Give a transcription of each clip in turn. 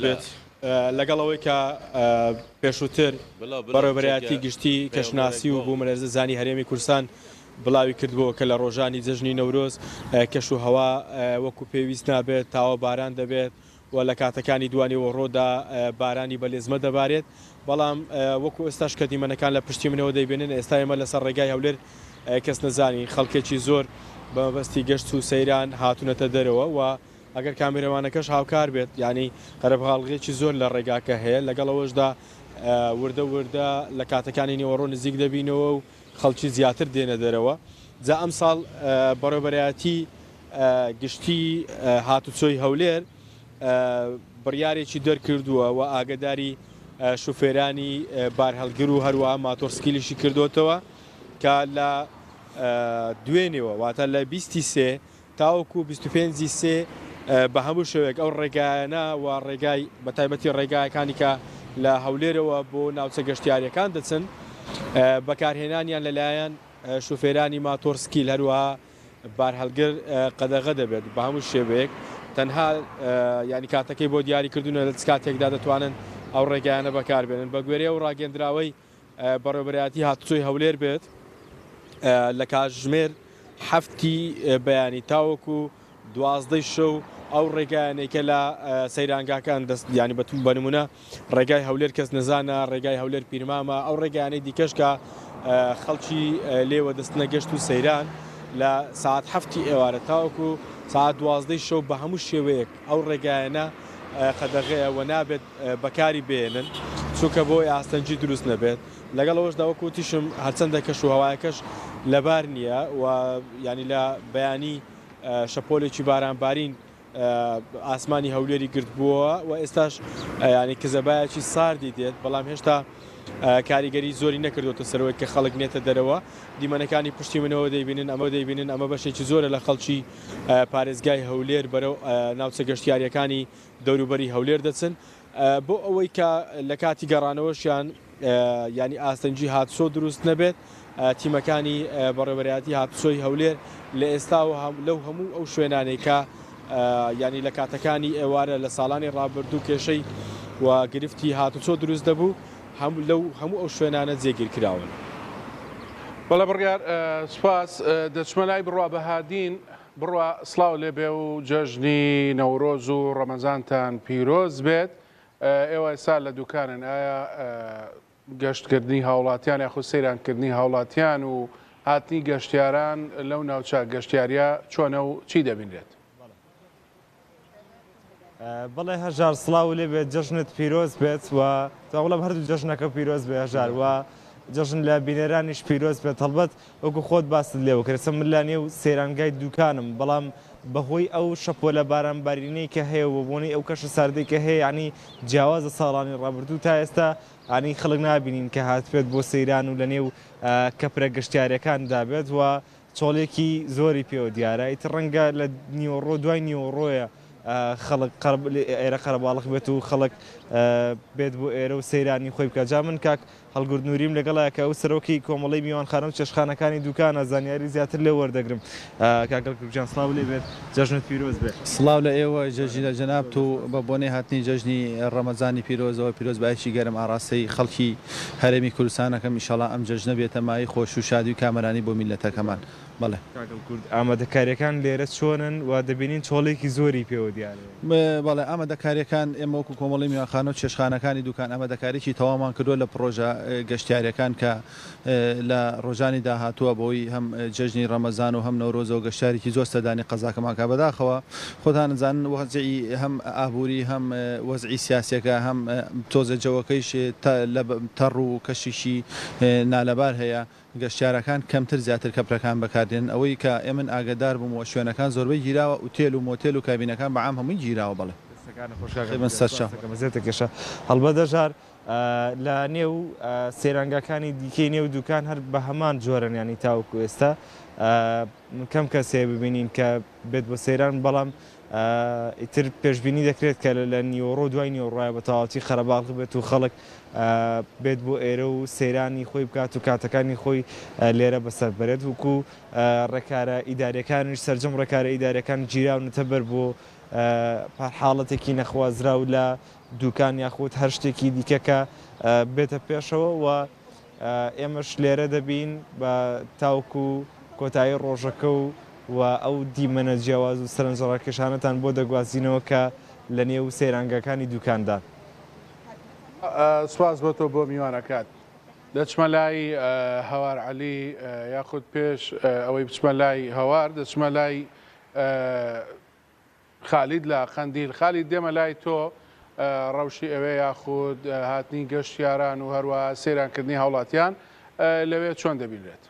بێت، لەگەڵ ئەوەی کە پێشووتر بەڕێوەبەرایەتی گشتی کەشناسی و بوومەلەرزەزانی هەرێمی کوردستان بڵاوی کردبووە کە لە ڕۆژانی جەژنی نەورۆز کەش و هەوا وەکو پێویست نابێت، تاوە باران دەبێت و لە کاتەکانی دوانیوەڕۆدا بارانی بەلێزمە دەبارێت، بەڵام وەکو ئێستاش کە دیمەنەکان لە پشتی منەوە دەیبینن ئێستا ئێمە لەسەر ڕێگای هەولێر کەس نەزانین خەڵکێکی زۆر بە مەبەستی گەشت و سەیران هاتوونەتە دەرەوە و ئەگەر کامێرەمانەکەش هاوکار بێت یانی قەرەباڵغیەکی زۆر لە ڕێگاکە هەیە لەگەڵ ئەوەشدا وردە وردە لە کاتەکانی نێوەڕۆ نزیک دەبینەوە و خەڵکی زیاتر دێنە دەرەوە جا ئەمساڵ بەڕێوبەرایەتی گشتی هاتوچۆی هەولێر بڕیارێکی دەرکردووە و ئاگداری شوفێرانی بارهەڵگر و هەروەها ماتۆرسکیلیشی کردوتەوە کە لە دوێنێوە واتە لە بیستی سێ تاوەکو 25 ی سێ بە هەموو شێوەیەک ئەو ڕێگایانە و ڕێگای بە تایبەتی ڕێگایەکانی کە لە هەولێرەوە بۆ ناوچە گەشتیاریەکان دەچن بەکارهێنانیان لەلایەن شوفێرانی ماتۆرسکیل هەروەها بارهەڵگر قەدەغە دەبێت بە هەموو شێوەیەک تەنها یانی کاتەکەی بۆ دیاری کردوونە لە چ کاتێکدا دەتوانن ئەو ڕێگایانە بەکاربێنن بە گوێرەی ئەو ڕاگەندراوەی بەڕێوەبەرایەتی هاتوچۆی هەولێر بێت لە کاتژمێر حەفتی بەیانی تاوەکو دوازدەی شەو ئەو ڕێگایانەی کە لە سەیرانگاکان دەست یانی بە نمونە ڕێگای هەولێر کەس نەزانە ڕێگای هەولێر پیرمامە ئەو ڕێگایانەی دیکەش کە خەڵکی لێوە دەستنە گەشت و سەیران لە ساعت حەفتی ئێوارە تاوەکو ساعت دوازدەی شەو بە هەموو شێوەیەک ئەو ڕێگایانە قەدەغەیە و نابێت بەکاری بێنن چونکە بۆی ئاستەنگی دروست نەبێت لەگەڵ ئەوەشدا وەکو وتیشم هەرچەندە کەش و هەوایەکەش لەبار نییە و ینی لە بەیانی شەپۆلێکی بارانبارین ئاسمانی هەولێری گرتبووەوە و ئێستاش ینی کزەبایەکی ساردی دێت بەڵام هێشتا کاریگەری زۆری نەکردوتە سەرەوەی کە خەڵک نێتە دەرەوە دیمەنەکانی پشتی منەوە دەیبینن ئەمە دەیبینن ئەمە بەشێکی زۆرە لە خەڵکی پارێزگای هەولێر بەرەو ناوچە گەشتیاریەکانی دەوروبەری هەولێر دەچن بۆ ئەوەی کە لە کاتی گەڕانەوەشیان ینی ئاستەنگی هاتوچۆ دروست نەبێت تیمەکانی بەڕێوەبەرایەتی هاتوچۆی هەولێر لە ئێستاوە لەو هەموو ئەو شوێنانەی کە ینی لە کاتەکانی ئێوارە لە ساڵانی ڕابردوو کێشەی و گرفتی هاتوچۆ دروست دەبوو هەم لەو هەموو ئەو شوێنانە جێگیر کراون. بەڵێ بڕیار سوپاس دەچمە لای بڕوا بەهادین بڕوا سڵاو لێبێ و جەژنی نەورۆز و ڕەمەزانتان پیرۆز بێت. ئێوە ئێستا لە دوکانن ئایا گەشتکردنی هاوڵاتیان یاخود سەیرانکردنی هاوڵاتیان و هاتنی گەشتیاران لەو ناوچە گەشتیاریە چۆنە و چی دەبینرێت؟ بەڵێ هەژار سڵاو لێ بێت جەژنت پیرۆز بێت و تا بڵێم هەردوو جەژنەکە پیرۆز بێ هەژار و جەژن لە بینەرانیش پیرۆز بێت هەڵبەت وەکو خۆت باست لێوە کرد ئێستا من لە نێو سەیرانگای دوکانم بەڵام بەهۆی ئەو شەپۆلە بارانبارینەی کە هەیە و بەبۆنەی ئەو کەشە ساردەی کە هەیە یانی جیاوازە ساڵانی ڕابردوو تا ئێستا یانی خەڵک نابینین کە هاتبێت بۆ سەیران و لە نێو کەپرە گەشتیاریەکاندا بێت و چۆڵیەکی زۆری پێوە دیارە ئیتر ڕەنگە لە نیوەڕۆ دوای نیوەڕۆیە خەڵک ئێرە قەرەباڵخ بێت و خەڵک بێت بۆ ئێرە و سەیرانی خۆی بکات جا من کاک هەڵگورد نوریم لەگەڵایە کە ئەو سەرۆکی کۆمەڵەی میوانخانە و چێشتخانەکانی دوکانە، زانیاری زیاتر لێ وەردەگرم. کاک هەڵگورد گیان سڵاو لێ بێت، جەژنت پیرۆز بێ. سڵاو لە ئێوە جەژنی لە جەنابت و بە بۆنەی هاتنی جەژنی ڕەمەزانی پیرۆزەوە پیرۆزبایەکی گەرم ئاڕاستەی خەڵکی هەرێمی کوردستان ئەکەم ئیشەڵا ئەم جەژنە بێتە مایەی خۆشی و شادی و کامەرانی بۆ میللەتەکەمان. بەڵێ. کاک هەڵگورد ئامادەکاریەکان لێرە چۆنن و دەبینین چۆڵێکی زۆری پێوە دیارە؟ بەڵێ ئامادەکاریەکان ئێمە وەکو کۆمەڵەی میوانخانە و چێشتخانەکانی دوکان ئامادەکاریی تەواومان کردووە لە پڕۆژە گەشتیاریەکان کە لە ڕۆژانی داهاتووە بەهۆی هەم جەژنی ڕەمەزان و هەم نەورۆزەوە گەشتیارێکی زۆر سەردانی قەزاکەمان کا بەداخەوە خۆتان ئەزانن وەزعی هەم ئابووری هەم وەزعی سیاسیەکە هەم تۆزێ جەوەکەیش تەڕ و کەشێکی نالەبار هەیە گەشتیارەکان کەمتر زیاتر کەپرەکان بەکاردێنن ئەوەی کە ئێمن ئاگەدار بووم وە شوێنەکان زۆربەی گیراوە ئوتێل و مۆتێل و کابینەکان بە عام هەمووی گیراوە بەڵێ. دەستەکانت خۆش کاکە خێربن گیان سەرچاو. سوپاس دەکەم ئەزیەتت کێشا. هەڵبەت هەژار لە نێو سەیرانگاکانی دیکەی نێو دوکان هەر بە هەمان جۆرن یانی تاوەکو ئێستا کەم کەس هەیە ببینین کە بێت بۆ سەیران بەڵام ئیتر پێشبینی دەکرێت کە لە نیوەڕۆ دوای نیوەڕۆیە بە تەواوەتی قەرەباڵغ بێت و خەڵک بێت بۆ ئێرە و سەیرانی خۆی بکات و کاتەکانی خۆی لێرە بەسەر بەرێت وەکو ڕێکارە ئیداریەکانیش سەرجەم ڕێکارە ئیداریەکان گیراونەتە بەر بۆ حاڵەتێکی نەخوازراو لە دوکان یاخود هەر شتێکی دیکە کە بێتە پێشەوە و ئێمەش لێرە دەبین بە تاوکو کۆتایی ڕۆژەکە و و ئەو دیمەنە جیاواز و سەرنجڕاکێشانەتان بۆ دەگوازینەوە کە لە نێو سەیرانگاکانی دوکاندان. سوپاس بۆ تۆ بۆ میوانەکەت. دەچمە لای هەوار عەلی یاخود پێش ئەوەی بچمە لای هەوار دەچمە لای خالید لە قەندیل. خالید دێمە لای تۆ ڕەوشی ئەوێ یاخود هاتنی گەشتیاران و هەروەها سەیرانکردنی هاوڵاتیان لەوێ چۆن دەبینرێت؟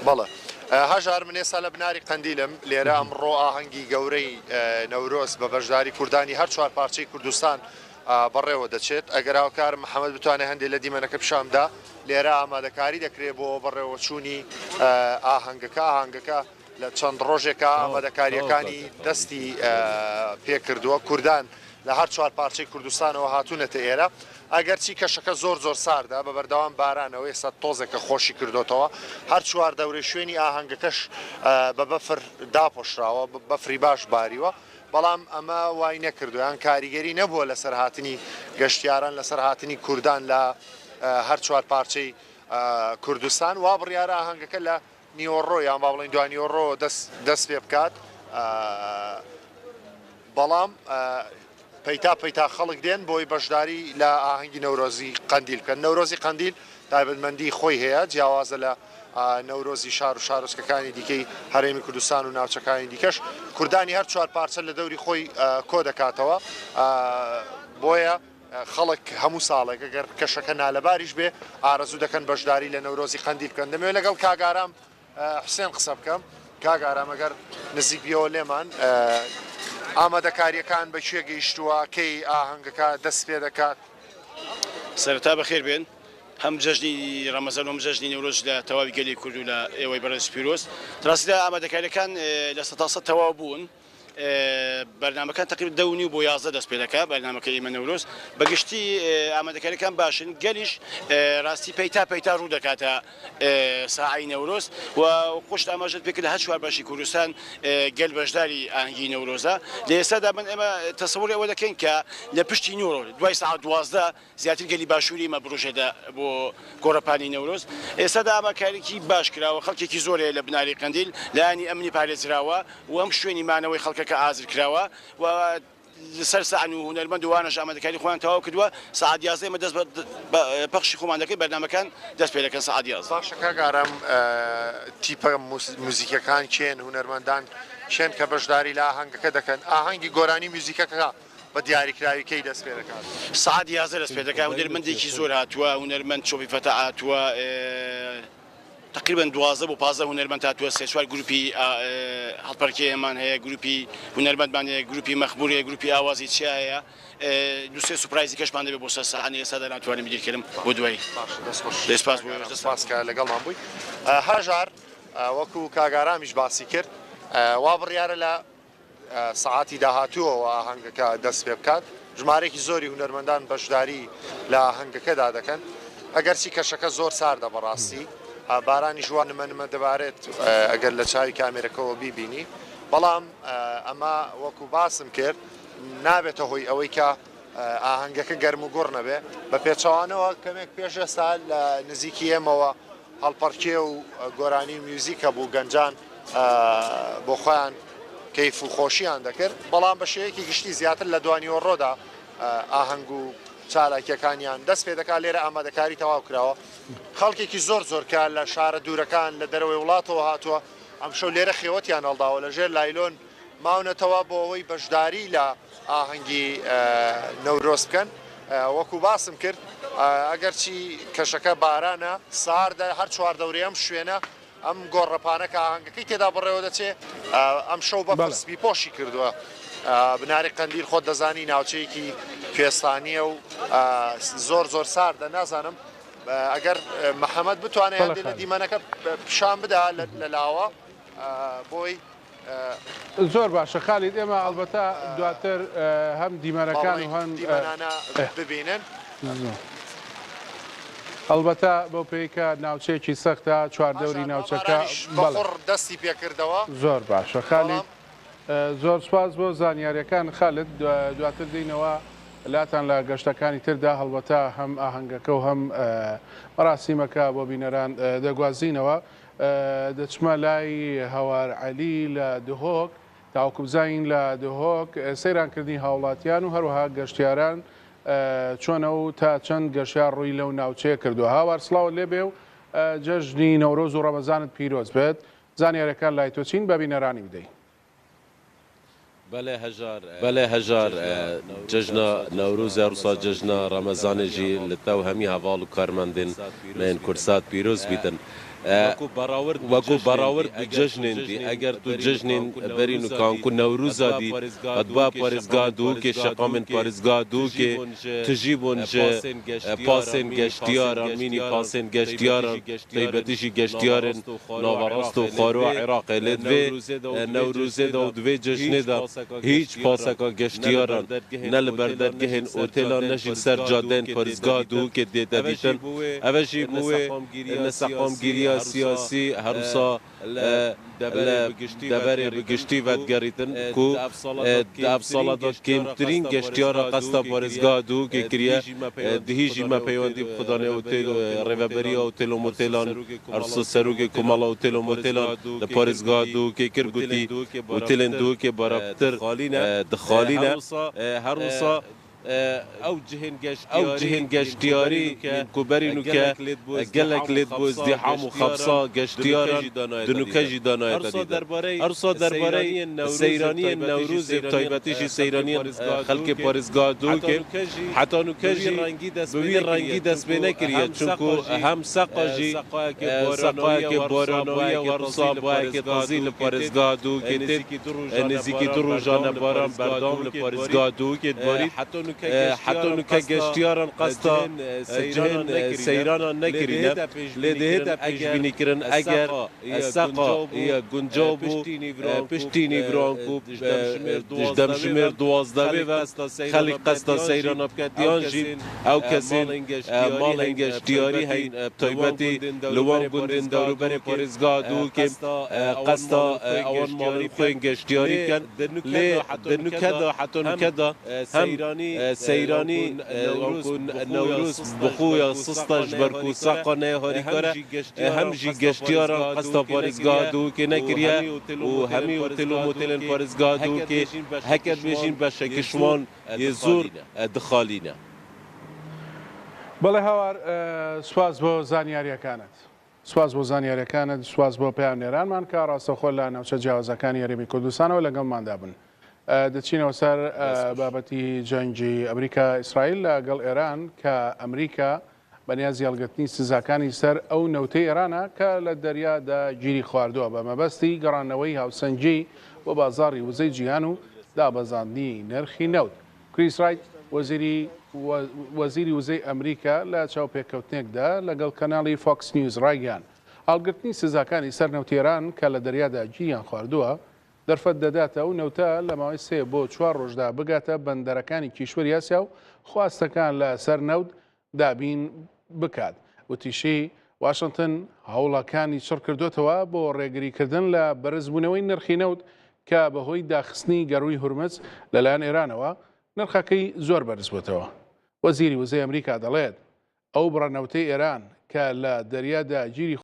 بەڵێ هەژار من ئێستا لە بناری قەندیلم لێرە ئەمڕۆ ئاهەنگی گەورەی نەورۆز بە بەشداری کوردانی هەر چوار پارچەی کوردستان بەڕێوە دەچێت ئەگەر هاوکارم محەممەد بتوانێت هەندێک لە دیمەنەکە پیشاندا لێرە ئامادەکاری دەکرێت بۆ بەڕێوەچوونی ئاهەنگەکە ئاهەنگەکە لە چەند ڕۆژێکە ئامادەکارییەکانی دەستی پێکردووە، کوردان لە هەر چوار پارچەی کوردستانەوە هاتوونەتە ئێرە، ئەگەرچی کەشەکە زۆر زۆر ساردە، بە بەردەوام بارانەوە ئێستا تۆزێکە خۆشی کردۆتەوە، هەر چوار دەورەی شوێنی ئاهەنگەکەش بە بەفر داپۆشراوە، بەفری باش باریوە، بەڵام ئەمە وای نەکردووە یان کاریگەری نەبووە لەسەر هاتنی گەشتیاران، لەسەر هاتنی کوردان لە هەر چوار پارچەی کوردستان، وا بڕیارە ئاهەنگەکە لە نیوەڕۆ یان با بڵێین دوانیوەڕۆ دەست دەست پێ بکات بەڵام پەیتا پەیتا خەڵک دێن بۆی بەشداری لە ئاهەنگی نەورۆزی قەندیل بکەن نەورۆزی قەندیل تایبەتمەندی خۆی هەیە جیاوازە لە نەورۆزی شار و شارۆچکەکانی دیکەی هەرێمی کوردستان و ناوچەکانی دیکەش کوردانی هەر چوار پارچە لە دەوری خۆی کۆ دەکاتەوە بۆیە خەڵک هەموو ساڵێک ئەگەر کەشەکە نالەباریش بێ ئارەزوو دەکەن بەشداری لە نەورۆزی قەندیل بکەن. دەمەوێت لەگەڵ کاک ئارام حوسێن قسە بکەم. کاک ئارام ئەگەر نزیک بیەوە لێمان ئامادەکارییەکان بە کوێ گەیشتووە، کەی ئاهەنگەکە دەست پێ دەکات؟ سەرەتا بەخێر بێن هەم جەژنی ڕەمەزان و هەم جەژنی نەورۆز لە تەواوی گەلی کورد و لە ئێوەی بەڕێز پیرۆز. ڕاستیدا ئامادەکارییەکان 100% تەواو بوون. بەرنامەکان تەقریبەن دە و نیو بۆ 11 دەست پێ دەکا بەرنامەکەی ئێمە نەورۆز بە گشتی ئامادەکاریەکان باشن گەلیش ڕاستی پەیتا پەیتا ڕوو دەکاتە ساعی نەورۆز و خۆشت ئاماژەت پێ کرد لە هەر چوار بەشی کوردستان گەل بەشداری ئاهەنگی نەورۆزە لە ئێستادا من ئێمە تەسەوری ئەوە دەکەین کە لە پشتی نیوەڕۆ دوای سەعات 12 زیاتر گەلی باشووری ئێمە بڕژێتە بۆ گۆڕەپانی نەورۆز. ئێستادا ئاماکاریی باش کراوە، خەڵکێکی زۆر هەیە لە بناری قەندیل، لایەنی ئەمنی پارێزراوە و هەم شوێنی مانەوەی خەڵکەکە ئازر کراوە و لەسەر سەعن و هونەرمەند و وانەش ئامادەکاری خۆیان تەواو کردووە، سەعات 11 ئێمە دەست بە پەخشی خۆمان دەکەین، بەرنامەکان دەست پێ دەکەن سەعات 11. باشە کاک ئارام تیپە موزیکەکان کێن، هونەرمەندان کێن کە بەشداری لە ئاهەنگەکە دەکەن، ئاهەنگی گۆرانی و میوزیکەکە بە دیاریکراوی کەی دەست پێ دەکات؟ سەعات 11 دەست پێ دەکات، هونەرمەندێکی زۆر هاتووە، هونەرمەند چۆپی فەتاح هاتووە، تەقریبەن 12 بۆ 15 هونەرمەند هاتووە، سێ چوار گروپی هەڵپەرکێمان هەیە، گروپی هونەرمەندمان هەیە، گروپی مەخمور هەیە، گروپی ئاوازی چیا هەیە، دوو سێ سوپرایزی کەشمان دەبێت بۆ سەر سەحنە، ئێستادا ناتوانم بیرکەرم بۆ دوایی. باشە دەست خۆش. دەی سوپاس بۆ ئێوەش، دەستتان سوپاس کە لەگەڵمان بووی. هەژار وەکو کاک ئارامیش باسی کرد وا بڕیارە لە سەعاتی داهاتووەوە ئاهەنگەکە دەست پێ بکات، ژمارەیەکی زۆری هونەرمەندان بەشداری لە ئاهەنگەکەدا دەکەن، ئەگەرچی کەشەکە زۆر ساردە بەڕاستی بارانیش وا نمە نمە دەبارێت ئەگەر لە چاوی کامێرەکەوە بیبینی، بەڵام ئەمە وەکو باسم کرد نابێتە هۆی ئەوەی کە ئاهەنگەکە گەرم و گوڕ نەبێ، بە پێچەوانەوە کەمێک پێش ئێستا لە نزیکی ئێمەوە هەڵپەڕکێ و گۆرانی و میوزیک هەبوو، گەنجان بۆ خۆیان کەیف و خۆشیان دەکرد، بەڵام بە شێوەیەکی گشتی زیاتر لە دوانیوەڕۆدا ئاهەنگ و چالاکییەکانیان دەست پێ دەکات، لێرە ئامادەکاری تەواو کراوە، خەڵکێکی زۆر زۆر کە لە شارە دوورەکان لە دەرەوەی وڵاتەوە هاتووە ئەمشەو لێرە خێوەتیان هەڵداوە لە ژێر لایلۆن ماونەتەوە بۆ ئەوەی بەشداری لە ئاهەنگی نەورۆز بکەن، وەکو باسم کرد ئەگەرچی کەشەکە بارانە ساردە هەر چواردەوری ئەم شوێنە ئەم گۆڕەپانە کە ئاهەنگەکەی تێدا بەڕێوە دەچێ ئەمشەو بەفر سپی پۆشی کردووە. بناری قەندیل خۆت دەزانی ناوچەیەکی کوێستانییە و زۆر زۆر ساردە نازانم ئەگەر محەممەد بتوانێت هەندێک لە دیمەنەکە پیشان بدا لە لاوە بۆی زۆر باشە خالید ئێمە ئەڵبەتە دواتر هەم دیمەنەکان و هەم دیمەنانە ببینن. ئەڵبەتە بەو پێی کە ناوچەیەکی سەختە چواردەوری ناوچەکە بەڵێ دەستی پێکردەوە. زۆر باشە خالید. زۆر سوپاس بۆ زانیاریەکان خالد دواتر دێینەوە لاتان لە گەشتەکانی تردا هەڵبەتە هەم ئاهەنگەکە و هەم مەراسیمەکە بۆ بینەران دەگوازینەوە دەچمە لای هەوار عەلی لە دهۆک تاوەکو بزانین لە دهۆک سەیرانکردنی هاوڵاتیان و هەروەها گەشتیاران چۆنە و تا چەند گەشتیار ڕووی لەو ناوچەیە کردووە هاوار سڵاوت لێبێ و جەژنی نەورۆز و ڕەمەزانت پیرۆز بێت زانیاریەکان لای تۆ چین بە بینەرانی بدەی. بەلێ هەژار جەژنا نەورۆزێ هەروسا جەژنا ڕەمەزانێ ژی لە تەو هەمی هەڤاڵ و کارمەندێن مەێن کوردسات پیرۆز بیتن. وەکو بەڕاورد بە جەژنێن دی ئەگەر تو جەژنێن بەرین و کانکو نەوروزا دی ئەدبا پارێزگا دهۆکێ شەقامێن پارێزگا دهۆکێ تژی بوون ژ پاسێن گەشتیاران مینی پاسێن گەشتیاران تایبەتی ژی گەشتیارێن ناوەڕاست و خواروە عێراقێ لێ دوێ نەوروزێ دا و دوێ جەژنێ دا هیچ پاسەکا گەشتیاران نە لە بەر دەرگەهێن ئۆتێلان نە ژی سەر جادەێن پارێزگا دهۆکێ دێتە دیتن ئەڤە ژی بووێ نەسەقامگیرییا سیاسی هەروسا لە دەڤەرێ bi giştî vedigerîtin ku di ev sala de kêmtirîn geştyara qesta parêzgeha Duhokê kiriye, dihî jî me peywendî bi xwe dane otêl rêveberiya otêl û motêlan herwisa serokê komela otêl û motêlan li parêzgeha Duhokê kir gotî otêlên Duhokê barabtir dixalî ne herwisa Ew cihên geştyarî yên ku berî nûke gelek lê dibû îzdîham û xebsa geştyaran di nûke jî de nayête dîtin. Her wisa derbarey seyraniyên Newrozê bi taybetî jî seyraniyên xelkê parêzgeha Duhokê heta nûke jî bi wî rengî dest pê nekiriye çunku hem seqa jî seqayekê baranawî ye û her wisa bayekê tezî li parêzgeha Duhokê tê. Nêzîkî du rojan e baran berdewam li parêzgeha Duhokê dibarît. Heta nûke geştyaran qesta cihên seyranan nekirîne. Lê dihête pêşbînîkirin eger seqa guncaw bû piştî nîvran ku ji demjimêr duwazdehê ve xelk qesta seyrana bike yan jî ew kesên malên geştyarî heyîn bi taybetî li wan gundên dewrûberê parêzgeha Duhokê qesta ewan malên xwe yên geştyarî bikin lê di nûke de heta nûke de hem seyranî ku Newroz bi xwe ya sist e ji ber ku seqa neyê harîkar e hem jî geştyaran qesta parêzgeha Duhokê nekiriye û hemî otel û motelên parêzgeha Duhokê heke dibêjîn beşekî ji wan yê zor dixalîne. بەڵێ هاوار سوپاس بۆ زانیاریەکانت. سوپاس بۆ زانیاریەکانت، سوپاس بۆ پەیامنێرانمان کە ڕاستەوخۆ لە ناوچە جیاوازەکانی هەرێمی کوردستانەوە لەگەڵماندا بوون. دەچینەوە سەر بابەتی جەنگی ئەمریکا ئیسرائیل لەگەڵ ئێران کە ئەمریکا بەنیازی هەڵگرتنی سزاکانی سەر ئەو نەوتەی ئێرانە کە لە دەریادا گیری خواردووە بە مەبەستی گەڕانەوەی هاوسەنگی بۆ بازاڕی وزەی جیهان و دابەزاندنی نرخی نەوت. کریس ڕایت، وەزیری وەزیری وزەی ئەمریکا لە چاوپێکەوتنێکدا لەگەڵ کەناڵی فۆکس نیوز ڕایگەیاند، هەڵگرتنی سزاکانی سەر نەوتی ئێران کە لە دەریادا گیریان خواردووە، دەرفەت دەداتە ئەو نەوتە لە ماوەی سێ بۆ چوار ڕۆژدا بگاتە بەندەرەکانی کیشوەری ئاسیا و خواستەکان لە سەر نەوت دابین بکات. وتیشی، واشنتن هەوڵەکانی چڕکردۆتەوە بۆ ڕێگریکردن لە بەرزبوونەوەی نرخی نەوت کە بەهۆی داخستنی گەرووی هورمز لەلایەن ئێرانەوە نرخەکەی زۆر بەرزبووەتەوە. وەزیری وزەی ئەمریکا دەڵێت، ئەو بڕە نەوتەی ئێران کە لە دەریادا گیری.